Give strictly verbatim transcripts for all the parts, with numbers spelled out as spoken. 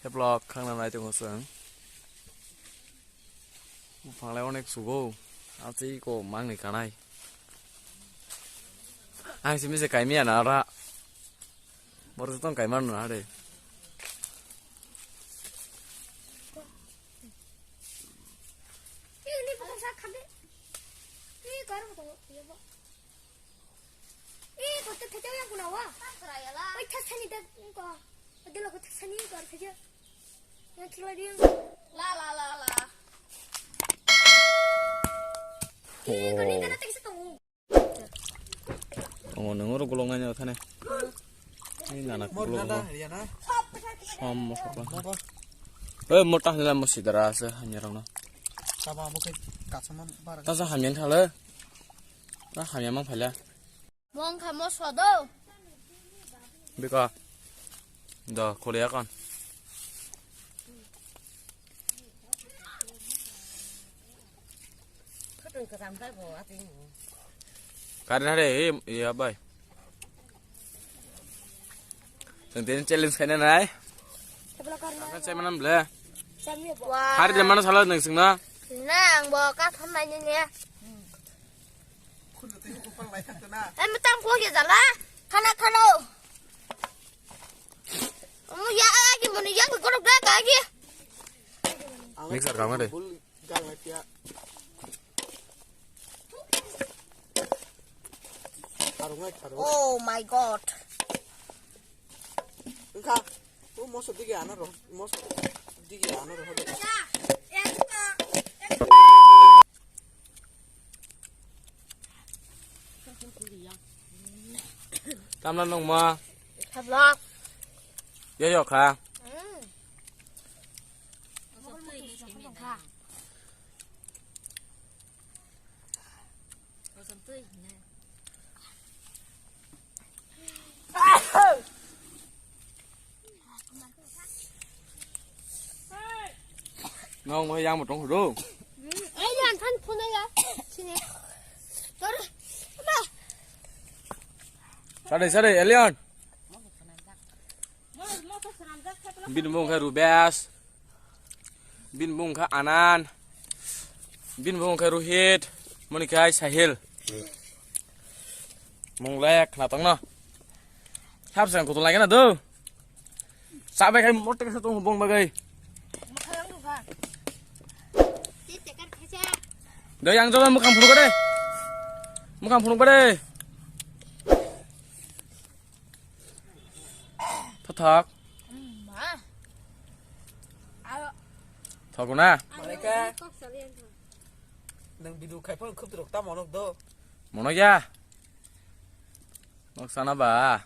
Vlog khangna nai tongo chwng. Buphanglai onek sugo. Achi ko mangni kanai. Ang simi se kaimia na ra. Bor tong kaimar na re. Eh, kau tak kacau yang guna wah. Oi, tak sani tak kau. Ada lo kau tak sani kau saja. Yang kira dia. La, la, la, la. Eh, kau ni tak tak satu. Tongo nang oro golong nai thane. Ni nana golong. Som mo sokla. Eh, mota hela mo sidara ase hanya rong no. Taba mo ke kasaman bar. Tasa hamyan thale. Ta hamya mang phala. Mong kha mo sodo. Bika. Da, khole ya kan. Kari na re, eh, ya bai. Tang tini challenge khaina nai. Tepla karna. Kan saya manam ble. Wah. Hari de mana salah nang singna. Nang bo ka thon nai ni. Em, tam ko ye jala. Khana khano. Omo ya, agi moni ya, ko ko ga ga gi. Mixer kama de. Oh my God. Engka, o moso dige ano ro, moso dige ano ro. Tamla nung ma. Thablak. Yo yo kha. Hmm. Nong mo yang mo tong do. Ai yan than phone ya. Sini. Tor. Ba. Sare sare Elian. Bini mung khe Rubes. Bini mung khe Anan. Bini mung khe Rohit. Moni khe Sahil. Mung le khna tongno. Sab sang kutung lai na do. Sabai khai motte khe tong bong bagai. Do yang joba mukhang phunuk de. Mukhang phunuk de. Thothok. Ma. Aro. Thogo na. Malaika. Nang video khai phone khub rok ta monok do. Monok ya. Nok sana ba.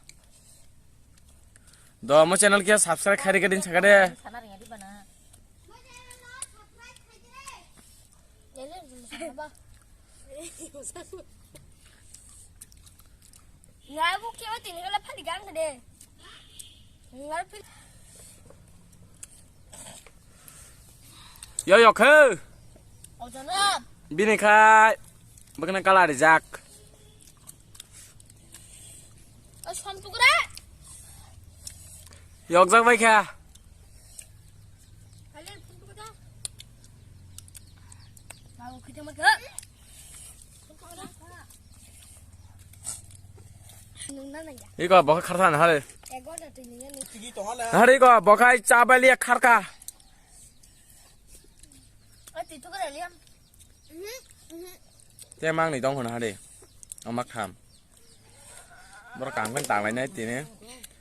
Do mo channel khe subscribe khai rikha din sakade. Sana ringa di bana. Ngai bu khe tini kala phali gang de. Ngai pil. Yo yo khe. Ojana. Bini khai. Bakna kala rijak. O som tukra. Yokjak bai kha. Iko bokha kharsa na hare. Hare iko bokha cha bai liya kharka. Te mang ni dong hona hare. Ama kham. Boro kam kan tanglai nai tini.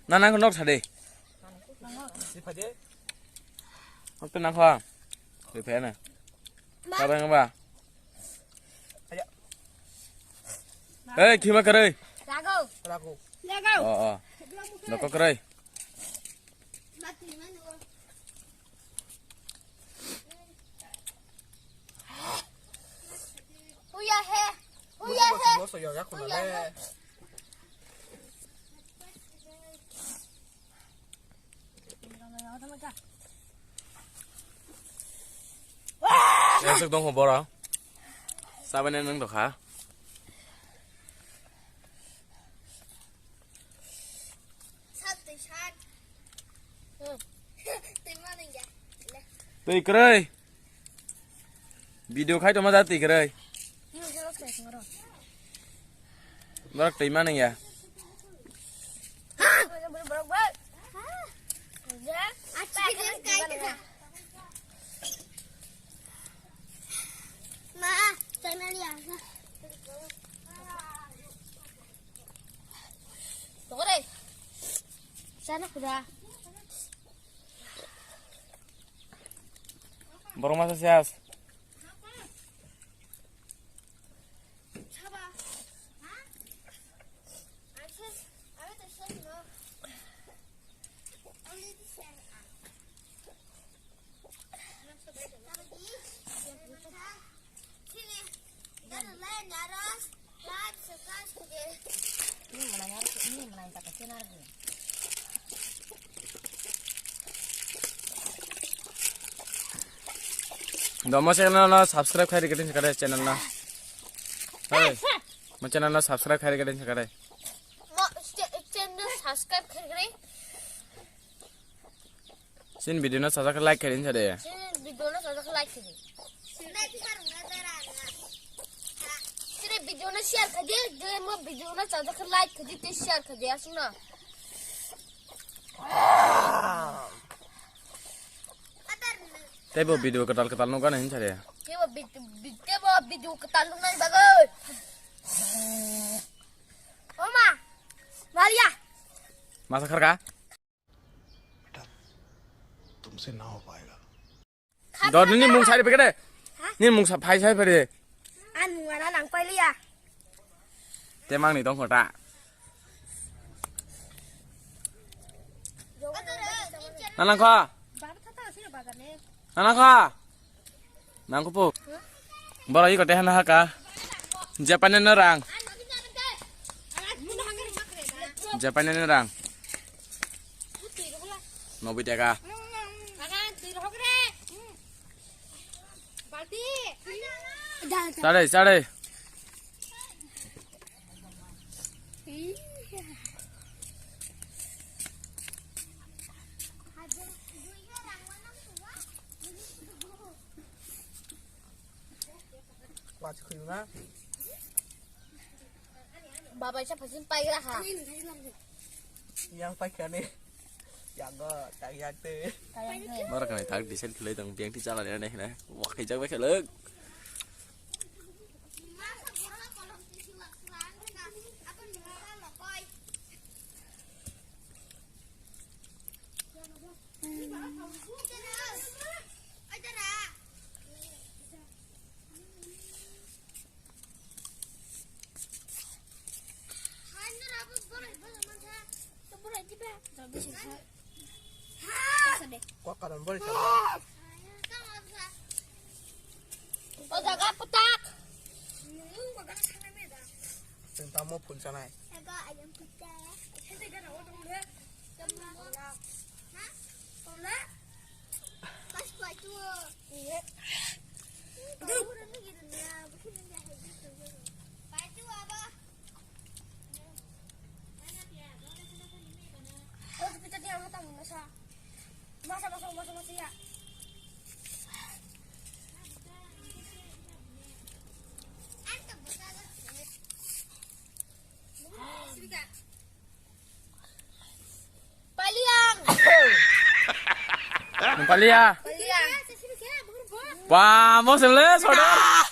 Na nang nok sade. Nok to nang kho. Ri phe na. Ka bang ba. Hey, khima kare. Rago. Rago. Rago. Oh, oh. Loko kare. Uya he. Uya he. Uya he. Yang sik dong bora. Sabene nang dokha. Sat tei sat. Hmm. Tei mane. Twi kwrwi. Video khai tongma da twi kwrwi. Borok twi mani ya. Ma, channel ya. Tokore. Sana kuda. Borok masa sias. Domo channel no subscribe khai rikhe din sakare channel no. Hey, mo channel no subscribe khai rikhe din sakare. Mo channel subscribe khai rikhe. Sin video no sajak like khai din sade. Sin video no sajak like khai din. Sini video no share khai din, je mo video no sajak like khai din, te share khai din, asuna. Tebo video ketal ketal no gana hin sade. Tebo video ketal no nai bagai. Oma, Maria. Masa kharka? Tumse na ho payega. Dor ni mung sari pekede. Ni mung sa phai sai pare. An mung ana nang pailiya. Temang ni dong kota. Nanang kho. Nanang kho. Nang kupu. Boro iko teh na haka. Japan no rang. Japan no rang. Nobi teka. Sare, sare. Baba isa phasin paigra ha. Yang paikha ni. Yang go, tang yang te. Tang yang te. Mara kanai tak design khulai tong biang ti chala ne ne. Wah, khaijak bai khalak. Kok karon bori sa. O jaga petak. Tentamo phun sanai. Paliang. Palia. Paliang. Ba, mo sem le, sodor.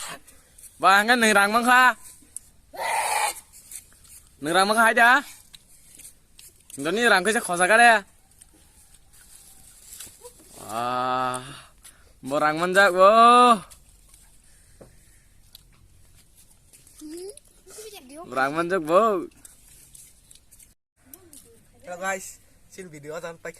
Ba, ngan neng rang mangkha. Neng rang mangkha haida. Doni rang kaisa khosa kare. Ah, bo rang manjak bo. Rang manjak bo. Hello guys, sin video jan paikha.